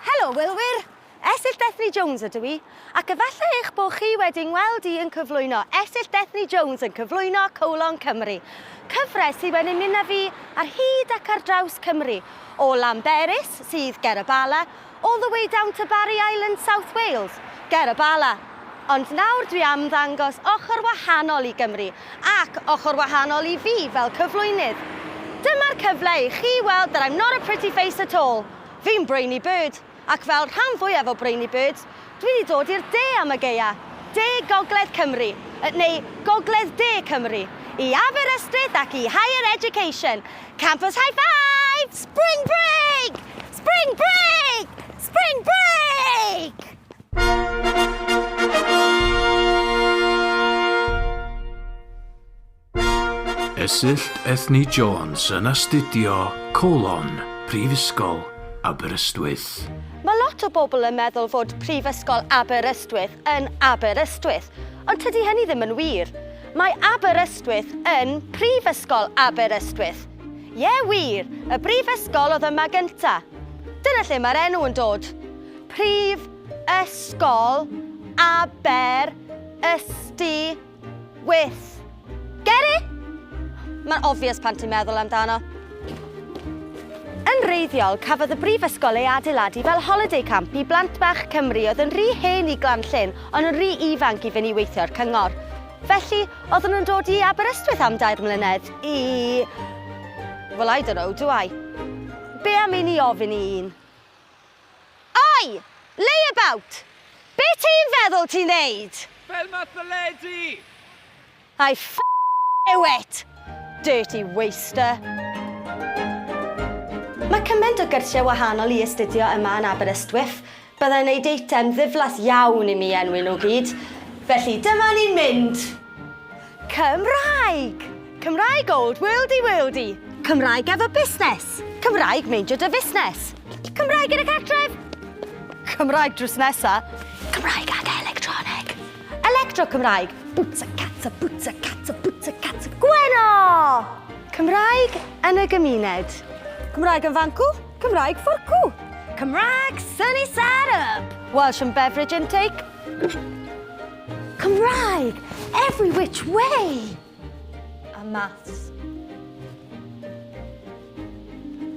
Helo wylwyr! Esyllt Ethni Jones ydw i, ac efallai eich bod chi wedi ngweld i yn cyflwyno Esyllt Ethni Jones yn cyflwyno Cowlon Cymru, cyfres sydd wedi mynd â fi ar hyd ac ar draws Cymru, o Lanberis, sydd ger y Bala, all the way down to Barry Island, South Wales, ger y Bala. Ond nawr dwi am ddangos ochr wahanol i Gymru, ac ochr wahanol i fi fel cyflwynydd. Dyma'r cyfle i chi weld that I'm not a pretty face at all. Fi'n brainy bird, ac fel rhan fwyaf o brainy birds, dwi 'di dod i'r de am y gaea, de gogledd Cymru, neu gogledd de Cymru, i Aberystwyth ac i Higher Education. Campus High Five! Spring Break! Spring Break! Spring Break! Esyllt Ethni Jones yn astudio Colon, Prifysgol Aberystwyth. Mae lot o bobl yn meddwl fod Prifysgol Aberystwyth yn Aberystwyth, ond tydi hynny ddim yn wir. Mae Aberystwyth yn Prifysgol Aberystwyth. Ie wir, y brifysgol oedd yma gynta. Dyna lle mae'r enw yn dod. Prif Ysgol Aber Ysty With. Get it? Mae'n obvious pan ti'n meddwl amdano. Yn wreiddiol, cafodd y brifysgol ei adeiladu fel holiday camp i blant bach Cymru oedd yn rhy hen i Glan-llyn ond yn rhy ifanc i fynd i weithio i'r cyngor. Felly, oedden nhw'n dod i Aberystwyth am dair mlynedd i... Well, I don't know, do I? Be am i ni ofyn i un? Oi! Layabout! Be ti'n feddwl ti'n neud? Fel ma theledu! I f knew it! Dirty waster. Mae cymaint o gyrsiau wahanol i astudio yma yn Aberystwyth. Byddai'n neud eitem ddiflas iawn i mi enwi nhw gyd. Felly dyma ni'n mynd! Cymraeg! Cymraeg old worldy worldy! Cymraeg efo busnes! Cymraeg meindio dy fusnes! Cymraeg yn y cartref! Cymraeg drws nesa! Cymraeg ag electroneg! Electro Cymraeg! Boots a cats a boots a cats a boots a cats a Gweno! Cymraeg yn y gymuned. Cymraeg yn fancw, Cymraeg ffwrcw. Cymraeg sunny side up! Welsh and beverage intake. Cymraeg! Every which way! A maths.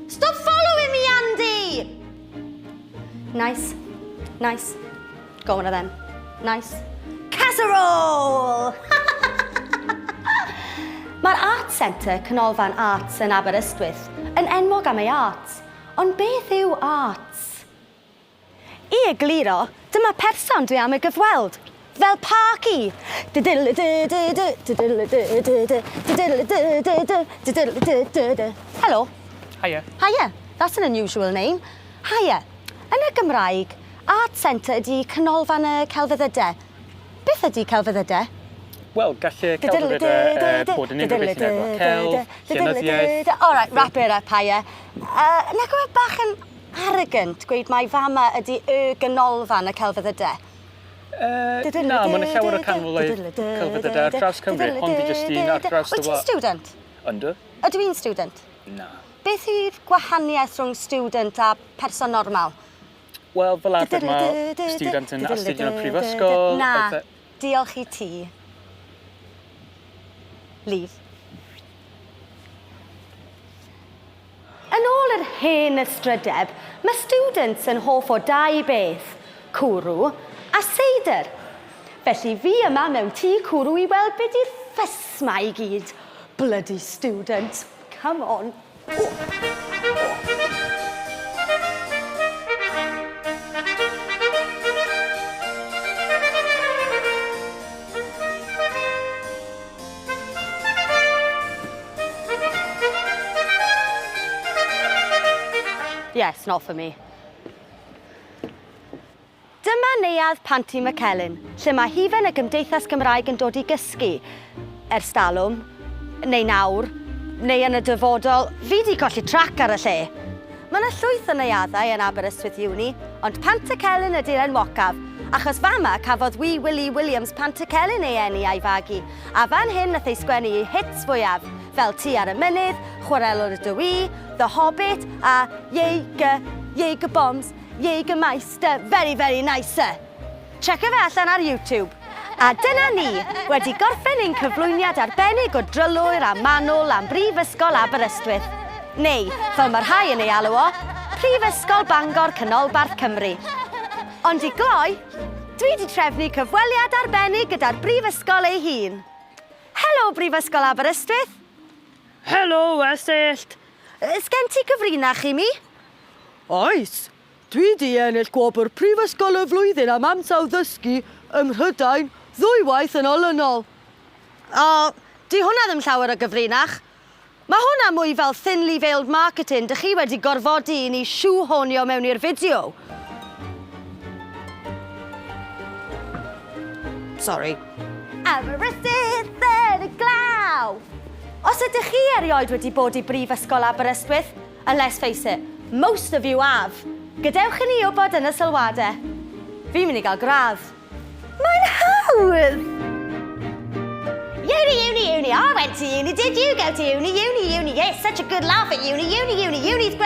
Stop following me, Andy! Nice. Nice. Got one of them. Nice. Casserole! Mae'r Arts Centre, Canolfan Arts yn Aberystwyth, yn enwog am ei arts. Ond beth yw arts? I egluro, dyma person dwi am ei gyfweld. Fel Parky! Helo. Haia. Haia. That's an unusual name. Haia. Yn y Gymraeg, Art Centre ydy canolfan y celfyddydau. Beth ydy celfyddydau? Wel, gall y celfyddydau bod yn unrhyw beth sy'n efo celf, llenyddiaeth... All right, wrap it up, haia. Uh, Nag yw e bach yn Arrogant gweud mai fama ydy y ganolfan y celfyddydau. Uh, na, mae yna llawer o canolfannau celfyddydau ar draws Cymru. Hon di jyst un ar draws y wlad. Wyt ti'n student? Yndw. Ydw i'n student? Na. Beth yw'r gwahaniaeth rhwng student a person normal? Wel, fel arfer mae student yn astudio yn y prifysgol. Na, diolch i ti. Leave. Yn ôl yr hen ystrydeb, mae students yn hoff o dau beth, cwrw a seidr. Felly fi yma mewn tŷ cwrw i weld be di'r ffys 'ma i gyd. Bloody students, come on. Yes, not for me. Dyma neuadd Panty McKellen, lle mae hufen y Gymdeithas Gymraeg yn dod i gysgu. Ers talwm, neu nawr, neu yn y dyfodol, fi di colli trac ar y lle. Mae yna llwyth o neuaddau yn Aberystwyth Uni, ond Pantycelyn ydy'r enwocaf, achos fama cafodd Wee Willie Williams Pantycelyn ei eni a'i fagu, A fan hyn nath ei sgwennu ei hits fwyaf, fel Ti ar y Mynydd, Chwarelwr Ydw I, The Hobbit a Iei Gy. Jaeger bombs, Jägermeister, very very nicer. Checio fe allan ar YouTube. A dyna ni, wedi gorffen ein cyflwyniad arbennig o drylwyr a manwl am Brifysgol Aberystwyth. Neu, fel mae rhai yn ei alw o, Prifysgol Bangor Canolbarth Cymru. Ond i gloi, dwi wedi trefnu cyfweliad arbennig gyda'r Brifysgol ei hun. Helo Brifysgol Aberystwyth! Helo, Esyllt! Sgen ti cyfrinach i mi? Oes! Dwi 'di ennill gwobr Prifysgol y Flwyddyn am ansawdd ddysgu ym Mhrydain ddwywaith yn olynol. O, 'di hwnna ddim llawer o gyfrinach. Mae hwnna mwy fel thinly veiled marketing dych chi wedi gorfodi i ni shoehornio mewn i'r fideo. Sorry. Aberystwyth yn y glaw! Os ydych chi erioed wedi bod i Brifysgol Aberystwyth, and let's face it, most of you have, gadewch i ni wybod yn y sylwadau. Fi'n mynd i gael gradd. Mae'n hawdd! Uni, uni, uni, I went to uni, did you go to uni, uni, uni, yes, such a good laugh at uni, uni, uni, uni's great.